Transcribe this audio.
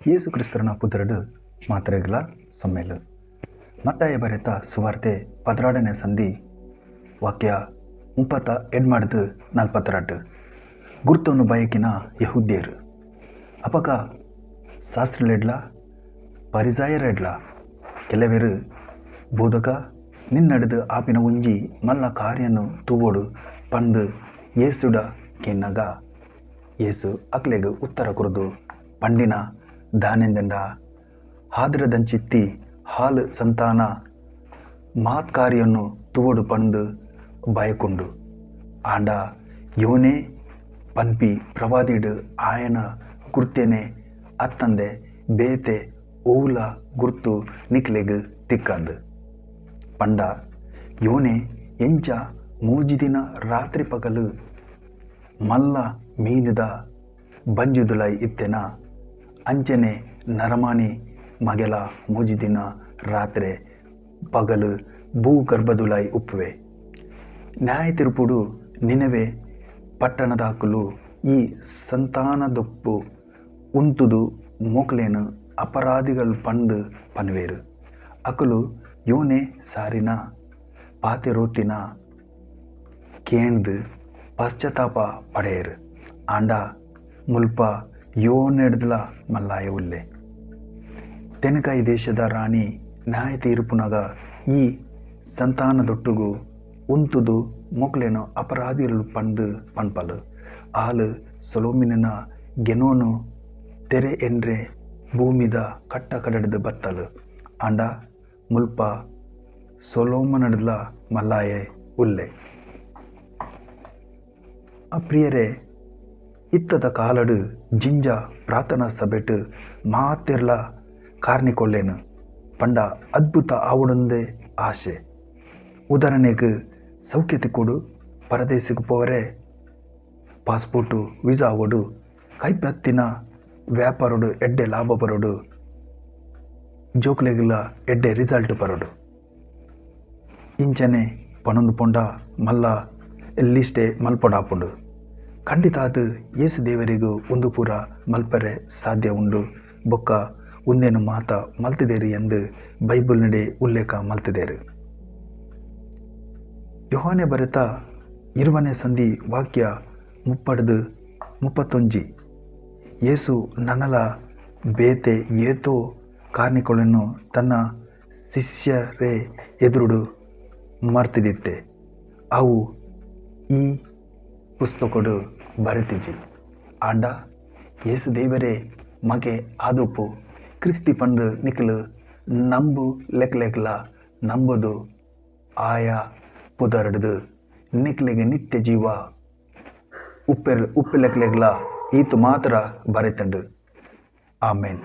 ಯೇಸು ಕ್ರಿಸ್ತನ ಪುದರಡು ಮಾತ್ರೆಗಳ ಸೊಮ್ಮೆಲು. ಮತ್ತಾಯ ಬರೆತ ಸುವಾರ್ತೆ 16ನೇ ಸಂಧಿ ವಾಕ್ಯ 38 42. ಗುರ್ತವನ್ನು ಬಯಕಿನ ಯಹೂದ್ಯರು ಅಪಕ ಶಾಸ್ತ್ರಲೆಡ್ಲ ಪರಿಜಾಯರೆಡ್ಲ ಕೆಲವರು ಬೋಧಕ ನಿನ್ನಡೆದು ಆಪಿನ ಒಂಜಿ ಮಲ್ಲ ಕಾರ್ಯನು ತೂವೋಡು ಪಂದು ಯೇಸುಡ ಕೆನ್ನಗ ಯೇಸು ಅಕ್ಲೆಗ್ ಉತ್ತರ ಕೊರದು ಪಂಡಿನ ದಾನೆಂದೆಂಡ ಹಾದ್ರದಂಚಿತ್ತಿ ಹಾಲು ಸಂತಾನ ಮಾತ್ಕಾರಿಯನ್ನು ತುವಡು ಪಂದು ಬಯಕೊಂಡು ಆಂಡ ಯೋನೇ ಪನ್ಪಿ ಪ್ರವಾದಿಡು ಆಯನ ಗುರ್ತೇನೆ ಅತ್ತಂದೆ ಬೇತೆ ಓಲ ಗುರ್ತು ನಿಕ್ಲೆಗ್ ತಿಕ್ಕಂದು ಪಂಡ ಯೋನೆ ಎಂಚ ಮೂಜಿ ದಿನ ರಾತ್ರಿ ಪಗಲು ಮಲ್ಲ ಮೀನುದ ಬಂಜುದುಲೈ ಇತ್ತೆನ ಅಂಚನೆ ನರಮಾನಿ ಮಗೆಲ ಮೂಜಿ ದಿನ ರಾತ್ರಿ ಪಗಲು ಭೂಗರ್ಭದುಲೈ ಉಪ್ಪುವೆ. ನ್ಯಾಯ ತೀರ್ಪುಡು ನಿನವೆ ಪಟ್ಟಣದಾಕಲು ಈ ಸಂತಾನದೊಪ್ಪು ಉಂತುದು ಮೋಕ್ಲೇನು ಅಪರಾಧಿಗಳು ಪಂಡು ಪನ್ವೇರು. ಅಕಲು ಯೋನೆ ಸಾರಿನ ಪಾತೆರೋತಿನ ಕೇಂದು ಪಶ್ಚಾತ್ತಾಪ ಪಡೆಯರು. ಆಂಡ ಮುಲ್ಪ ಯೋನೆಡ್ದಲ ಮಲ್ಲಾಯ ಉಲ್ಲೆ. ತೆನಕಾಯಿ ದೇಶದ ರಾಣಿ ನ್ಯಾಯ ತೀರ್ಪುನಗ ಈ ಸಂತಾನದೊಟ್ಟುಗು ಉಂತುದು ಮೊಕ್ಲೇನು ಅಪರಾಧಿಗಳು ಪಂದು ಪನ್ಪಲು. ಆಲು ಸೊಲೋಮಿನ ಗೆನೋನು ತೆರೆ ಎಂದ್ರೆ ಭೂಮಿದ ಕಟ್ಟ ಕಡಡ್ದು ಬತ್ತಲು. ಆಂಡ ಮುಲ್ಪ ಸೊಲೋಮನಡ್ಲ ಮಲ್ಲಾಯೆ ಉಲ್ಲೆ. ಆ ಪ್ರಿಯರೇ, ಇತ್ತದ ಕಾಲಡು ಜಿಂಜ ಪ್ರಾರ್ಥನಾ ಸಭೆಟು ಮಾತಿರ್ಲ ಕಾರ್ನಿಕೊಳ್ಳೇನು ಪಂಡ ಅದ್ಭುತ ಆವಡೊಂದೇ ಆಶೆ. ಉದಾಹರಣೆಗೆ ಸೌಖ್ಯತೆ ಕೊಡು, ಪರದೇಶಕ್ಕೆ ಪೋವರೆ ಪಾಸ್ಪೋರ್ಟು ವೀಸಾ ಆವಡು, ಕೈಪತ್ತಿನ ವ್ಯಾಪಾರಡು ಎಡ್ಡೆ ಲಾಭ ಬರೋಡು, ಜೋಕ್ಲೆಗಿಲ್ಲ ಎಡ್ಡೆ ರಿಸಲ್ಟ್ ಬರೋಡು. ಇಂಚನೆ ಪಣೊಂದು ಪೊಂಡ ಮಲ್ಲ ಲಿಸ್ಟೆ ಮಲ್ಪೊಡಾಪುಂಡು. ಖಂಡಿತ ಅದು ಯೇಸು ದೇವರಿಗೂ ಒಂದು ಪೂರ ಮಲ್ಪರೆ ಸಾಧ್ಯ ಉಂಡು. ಬೊಕ್ಕ ಒಂದೇನು ಮಾತ ಮಲ್ತಿದೇರು ಎಂದು ಬೈಬಲ್ ನಡೆ ಉಲ್ಲೇಖ ಮಲ್ತಿದೇರು. ಯೋಹಾನೆ ಬರೆತ 20ನೇ ಸಂಧಿ ವಾಕ್ಯ 30 31. ಯೇಸು ನನಲ ಬೇತೆ ಏತೋ ಕಾರ್ನಿಕೊಳ್ಳನ್ನು ತನ್ನ ಶಿಷ್ಯರೇ ಎದುರುಡು ಮರ್ತಿದಿತ್ತೆ. ಅವು ಈ ಪುಸ್ತಕಡು ಬರೆತಿಜಿ. ಆಂಡ ಯೇಸು ದೇವರೇ ಮಗೆ ಆದುಪ್ಪು ಕ್ರಿಸ್ತಿ ಪಂಡು ನಿಖಲು ನಂಬು ಲೆಕ್ಲೆಕ್ಲ ನಂಬುದು ಆಯಾ ಪುದರಡ್ದು ನಿಕ್ಲೆಗೆ ನಿತ್ಯ ಜೀವ ಉಪ್ಪೆ ಲೆಕ್ಲೆಗ್ಲ ಈತು ಮಾತ್ರ ಬರೆತಂಡು. ಆಮೇನ್.